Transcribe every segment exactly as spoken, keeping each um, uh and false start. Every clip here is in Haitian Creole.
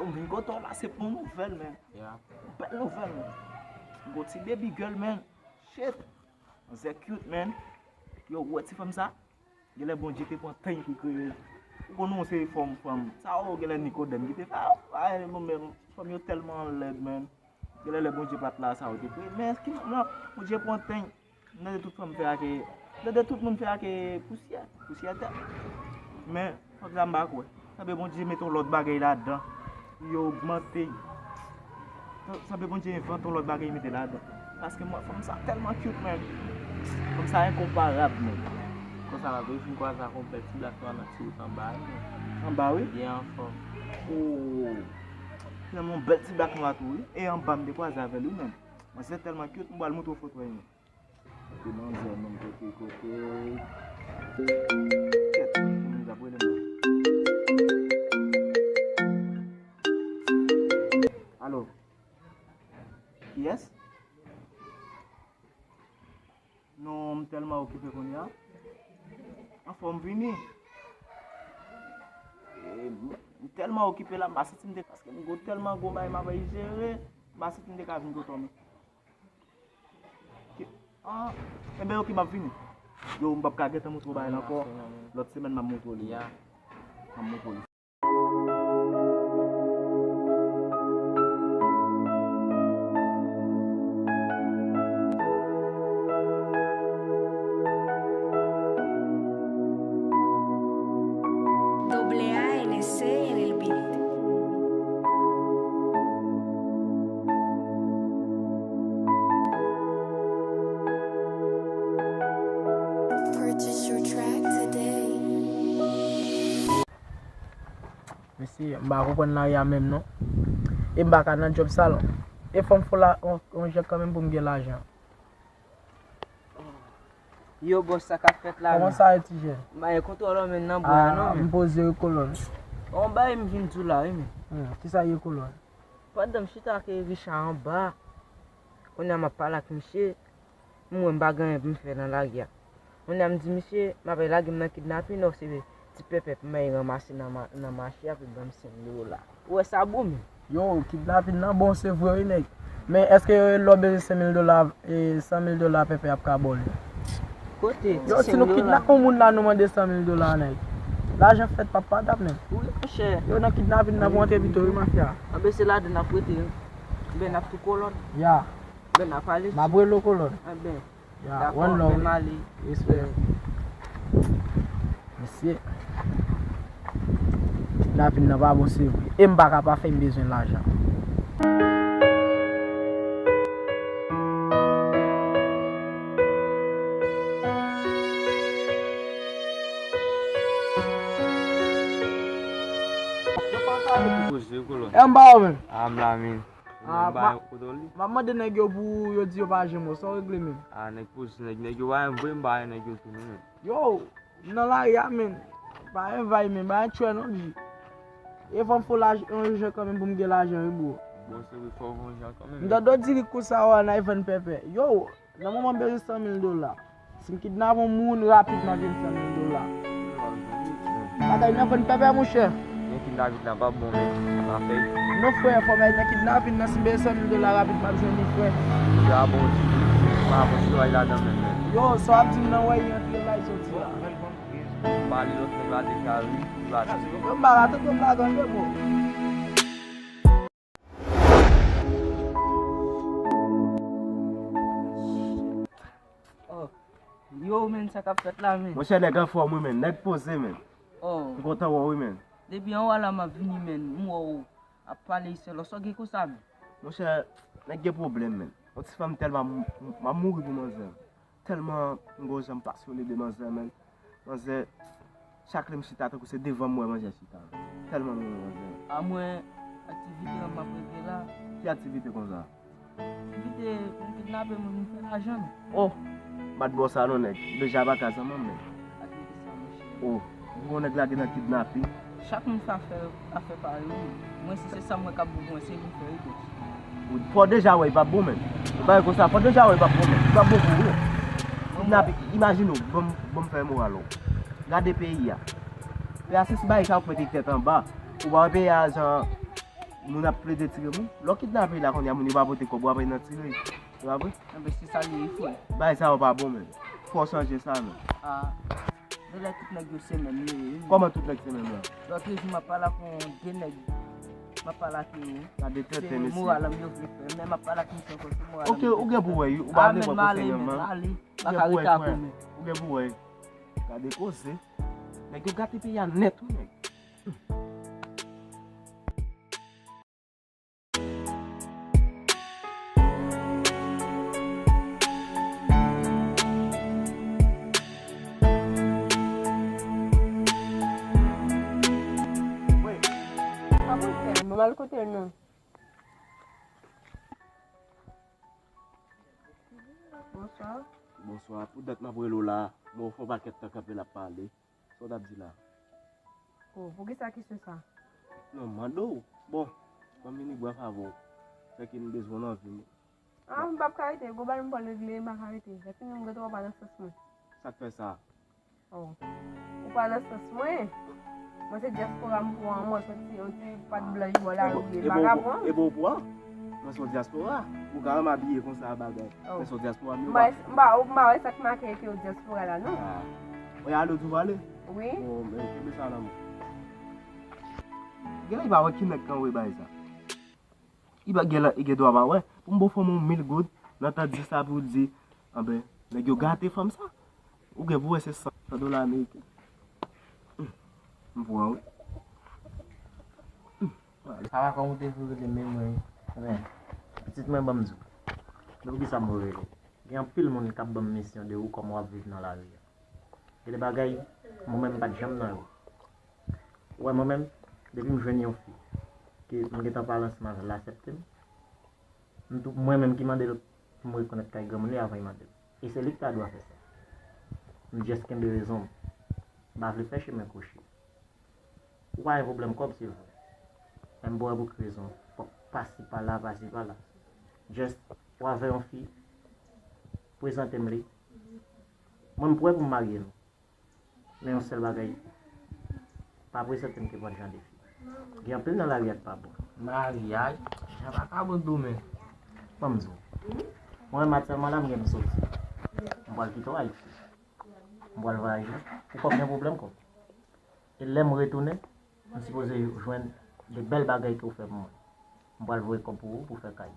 M vin kote w la, se pou yon nouvèl, man. Yeah. Yon bèl nouvèl, man. M gon ti baby girl, man. Shit. Manzè cute, man. Yo, ou wè ti fanm sa? Genlè Bondye te pran tan pou kreye l. Ou konn yon seri fanm, fanm. Sa yo, genlè Nikodèm ki te fè, ah, ah, bon, men fanm yo tèlman lèd, man. Genlè lè Bondye pa t la, sa yo te kreye. Men ki fanm nan, Bondye pran tan. M tande tout fanm fè ak, m tande tout moun fè ak pousyè, pousyè tèt. Men, fanm sa m pa kwè. Sanble Bondye mete yon lòt bagay ladan. Yo ogmante. Sanble Bondye envante yon lòt bagay mete ladan. Paske mwen, fanm sa tèlman cute, man. Fanm sa enkonparab, man. Konsa la, tou, fin kwaze ak yon bèl ti blak nwa nan ti wout anba, wi, man. Anba, wi? Byen anfòm. Oh. Finalman, yon bèl ti blak nwa tou, wi. E anba, m te kwaze avè l, wi, man. Manzè tèlman cute, m pral montre w foto, wi, man. Kote manzè, menm kote, kote. Kèt, moun ap rele mwen. Alo? Kiyès? Non, m tèlman okipe kounye a. Anfòm vini. E, m tèlman okipe la, m pa santi m te, paske m gon tèlman gon bagay m ap jere, m pa santi m te ka vin kote w, men. Ki- Ah, enben, oke, m ap vini. Yo, m p ap ka gentan montre w bagay la ankò. Lòt semèn, m ap montre w li. Ya. M ap montre w li. Doble A N C en el beat. Purchase your track today. Mesye, m pa konprann lari a menm non. E m pa ka nan djòb sal. E fò m fè la, on, on jan kanmenm pou m gen lajan. Yo, bòs, sa k ap fèt la menm? Kòman sa ye, ti jèn? M pa gen kontwòl an menm nan bwa a non, menm. M poze wi kolòn. On bagay m vin di w la wi menm. Hmm, kisa ye kolòn? Pandan m chita ak Richard anba, kounye a m ap pale ak misye, m wè m pa gen anyen pou m fè nan lari a. Kounye a m di misye, m ap lage m nan kidnapin, non, se ti pèpè pou m al ranmase nan ma-, nan mache a pou ban m senk dola. Ou wè sa bon menm? Yo, kidnapin nan bon, se vre wi, nèg. Men èske lè w bezwen senk mil dola, e, san mil dola pèpè ap ka ba w li? Kote? Yo, si nou kidnape yon moun la, nou mande san mil dola, nèg. Lajan fèt, papa, tap menm. Wi, monchè. Yo, nan kidnapin nan pou antre pito, wi, mafya. Anben, se ladan n ap rete, wi. Ben, n ap tou kolòn. Ya. Ben, n ap ale. M ap rele w kolòn. Anben. Ya, dakò, one love, men m ale. Respè. Mesye. Kidnapin nan pa bon, se vre. E m pa ka pa fè, m bezwen lajan. Poze, kolòn. E m ba w menm. A, m la menm. Ah, m a, m ap mande nèg yo pou yo di yo pa janm wè w, sa w regle menm? Ah, nèg poze, nèg, nèg yo pa janm vre, m pa wè nèg yo tou non, menm. Yo, m nan lari a, menm. Pa gen vay, menm. Pa gen tchwè non, G. E fò m fè w laj-, yon jan kanmenm pou m gen lajan, wi, bro. Bon, se wi, fò w fè yon jan kanmenm. M tande w diri konsa, w al vann pèpè. Yo, nan moman m bezwen san mil dola. Si m kidnape yon moun, rapidman gen san mil dola. Bagay nan vann pèpè, monchè. Gen kidnapin nan p ap bon, men, nan fèy. Non, frè, fò m al nan kidnapin nan, si m bezwen san mil dola rapid, m ap jwenn li, frè. Deja bon, ti, m ap pran soulay ladan menm, men. Yo, sa w ap di m nan, wè, li antre la, li soti la. M ba li lòt nèg la, de kari, li pa tande. Yo, m pa ka tande, m pa tande, bro. Oh. Yo, menm, sa k ap fèt la, menm? Monchè, nèg anfòm wi, menm. Nèg poze, menm. Oh. M kontan wè w wi, menm. Depi anwo a la m ap vini, menm. M wè w ap pale sèl. Sa w gen konsa, menm? Monchè, nèg gen pwoblèm, menm. Yon ti fanm tèlman m, m, m ap mouri pou manzè. Tèlman m gon jan m pasyone de manzè, menm. Manzè, chak lè m chita, tankou se devan m wè manzè chita. Tèlman m renmen manzè. A mwen, aktivite an m ap regle la. Ki aktivite konsa? Aktivite pou m kidnape moun, m fè lajan, non. Oh! M pa t ba w sa non, nèg. Deja pa ka zanmanm, nèg. Aktivite sa, monchè. Oh! Ou wè nèg la gen nan kidnape. Chak moun fè afè, afè pa yo. Mwen, si se sa m wè k ap bon pou mwen, se li m fè, wi, bòs. Fò w deja wè, li p ap bon, menm. Yon bagay konsa, fò w deja wè, li p ap bon, menm. Li p ap bon pou ou, non. Kidnape, imajine w, ban m, ban m fè moral ou. Gade peyi a. Peyi a se ti bagay sa ou k mete tèt anba. Ou pa wè peyi a jan Moun ap plede tire moun. Lè w kidnape la kounye a, moun yo pa pote kòb, w ap nan tire. Se pa vre? Enben, se sa li ye, frè. Bagay sa yo pa bon, menm. Fò w chanje sa, menm. Ah. Genlè tout nèg yo se menm yo ye, wi. Kòman tout nèg se menm la? Lòt jou, m ap pale ak yon de nèg. M ap pale ak yo. Gade tenten, mesye. Se moral an yo vle fè, men m ap pale ak misye ankò, se moral an yo vle fè. Ok, ou gen pou wè, wi. Ou pa vle pran konsèy nan men. Ah, men m ale, men m ale. M pa ka rete ak ou, men. Ou gen pou wè. Gade koze. Nèg yo gate peyi a nèt, wi, nèg. Mwen al kote l non. Bonswa. Bonswa. Pou dat m ap rele w la, mwen fè yon pakèt tan kanpe l ap pale. Sa w t ap di la? Oh, poukisa kesyon sa? Non, m mande w. Bon, ban m vini bwè favè w. Sèke m bezwen w nan vi m. Ah, m p ap ka rete. Gwo bagay m pral regle, m pa ka rete. Epi menm m gentan wè w pa nan sans mwen. Sa k fè sa? Oh. Ou pa nan sans mwen. Mwen se dyaspora m pran, mwen soti yon ti pat blan jibò lari, vagabon. E bon pou an? Mwen se yon dyaspora. Ou ka wè m abiye konsa bagay. Oh. Mwen se yon dyaspora, m pa, m pa, m pa wè sa k make ke w dyaspora la, non. Ah. Ou ale, ou tou pale? Wi. Bon, men, kenbe sa nan men. Genlè li pa wè ki nèg k anvoye bagay sa. Li pa gen, li gen dwa pa wè. Pou m ba w fanm yon mil goud, nan tan di sa pou di, anben, nèg yo gate fanm sa. Ou gen pou wè se san, san dola ameriken. Hmm. M pran, wi. Hmm. Sa pa kòm ou te vle rele men mwen, wi. Men, pitit mwen, ban m di w. Men poukisa m vle rele? Gen anpil moun k ap ban m misyon de ou, kòman w ap viv nan lari a. Gen de bagay, mwen menm, m pa t janm nan yo. Ou wè, mwen menm, depi m jwenn yon fi, ke m gentan pale ansanm avè l, l aksepte m, m tou, mwen menm ki mande l pou m rekonèt kay granmoun li avan l mande m. E se li ki ta dwa fè sa. M just kenbe rezon m. M pa vle fè chemen kwochi. Ou pa gen pwoblèm kòb, se vre. Men m pa wè pou ki rezon fòk pase pa la, pase pa la. Just, ou avè yon fi, prezante m li. Mwen, m prè pou m marye nou. Men yon sèl bagay, pa prezante m ke pòt jan de fi. Gen anpil nan lari a k pa bon. Maryaj, jan pa ka bon tou men. Ban m di w. Mwen menm aktyèlman la, m gen pou m soti. M pral kite w Ayiti. M pral vwayaje. Ou kòb gen pwoblèm kòb. E lè m retounen, m sipoze jwenn de bèl bagay ke w fè pou mwen. M pral voye kòb pou ou, pou w fè kay.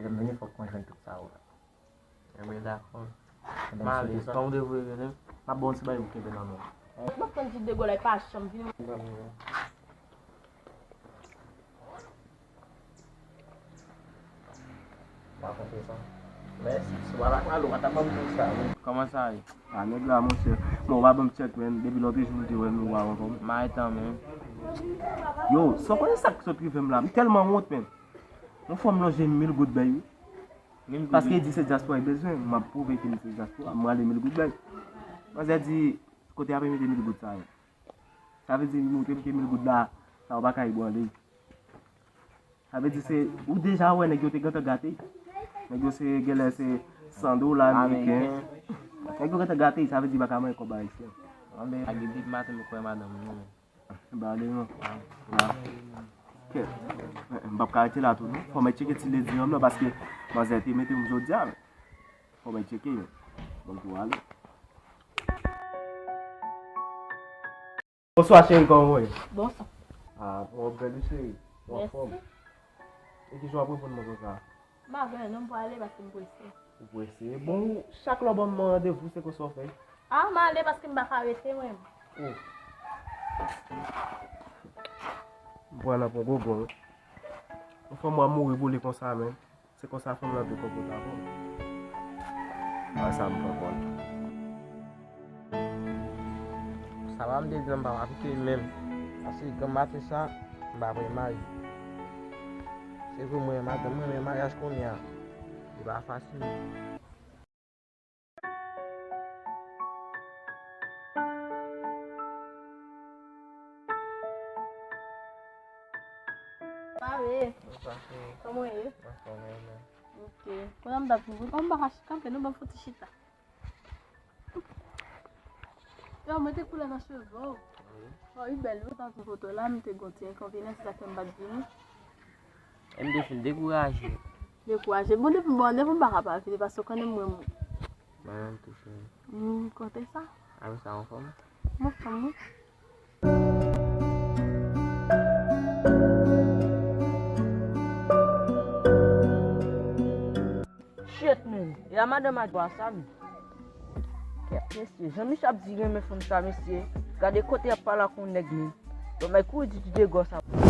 Lè m vini, fòk mwen jwenn tout sa ou la. Ebyen, dakò. Ebyen, m ale, sou sa, tan ou te voye rele m, m ap ba w yon ti bagay pou kenbe nan men w. M ap tann ti degòlay pa janm vini. Pa konte sa. Men, si w pa ta pale, ou pa ta ban m tout sa, wi. Kòman sa ye? A, nèg la, monchè. Bon, ou pa ban m tchèk, men. Depi lòt jou m te wè nou, ou pa ankò. M a etan, men. Yo, sa w konnen sa k sot rive m la? M tèlman wont, men. Yon fanm lonje mil goud bay, wi. Mil goud. Paske li di se dyaspora li bezwen, m ap pwouve ke m se dyaspora, m rale mil goud bay. Manzè di, kote y ap mete mil goud sa yo? Sa vle di, montre m ke mil goud la, sa yo pa ka ebranle. Sa vle di se, ou deja wè nèg yo te gentan gate. Nèg yo se, genlè se san dola ameriken. Ameriken. Nèg yo gentan gate, sa vle di pa ka manyen kòb ayisyen. Anben, a gen depi maten m kwè madanm mwen. Ba ale non. Ah. Kèt. M p ap ka rete la tou non. Fò mwen tcheke ti ledi an non, paske manzè te mete m jodi a, men. Fò mwen tcheke yo. Bon, pou ale. Bonswa cheri, kòman w ye? Bonswa. Ah, w ap bèl wi cheri. W anfòm. Mèsi. E kijan w ap reponn mwen konsa? M pa gen non, m prale paske m prese. Ou prese? Bon, chak lè w ban m randevou, se konsa w fè? Ah, m ale paske m pa ka rete, mwen. Oh. M pran nan pran gogo, wi. Yon fanm w ap mouri pou li konsa, men. Se konsa fanm nan vle konpòte avè w. Bagay sa m pran kòl. Sa pa m te di non, m pa aplike li menm. Paske granm maten sa, m pa premay. Se vre, mwen, madanm mwen, men maryaj kounye a, li pa fasil. Pare. Bonswa, cheri. Kòman w ye? Anfòm, e ou menm? Ok. Kounye a m t ap di w, kòman m pa ka kanpe, nou ban m fouti chita. Yo, mete koulè nan cheve w. Oh, li bèl wi, tankou foto la, m te gon ti enkonvenyans, se sa fè m pa t vini. M te fin dekouraje. Dekouraje. Bon, depi bon, depi m pa ka pa vini, paske w konnen mwen. Mwen menm tou cheri. M konte sa. Apre sa, anfòm? Mwen fanm wi. Shit, man. E a madanm a dwa sa, man. Kèt, mesye. Jan Michou ap di renmen fanm sa, mesye. Gade kote y ap pale ak yon nèg, man. Bon, bay kouri di DJ Gòs sa.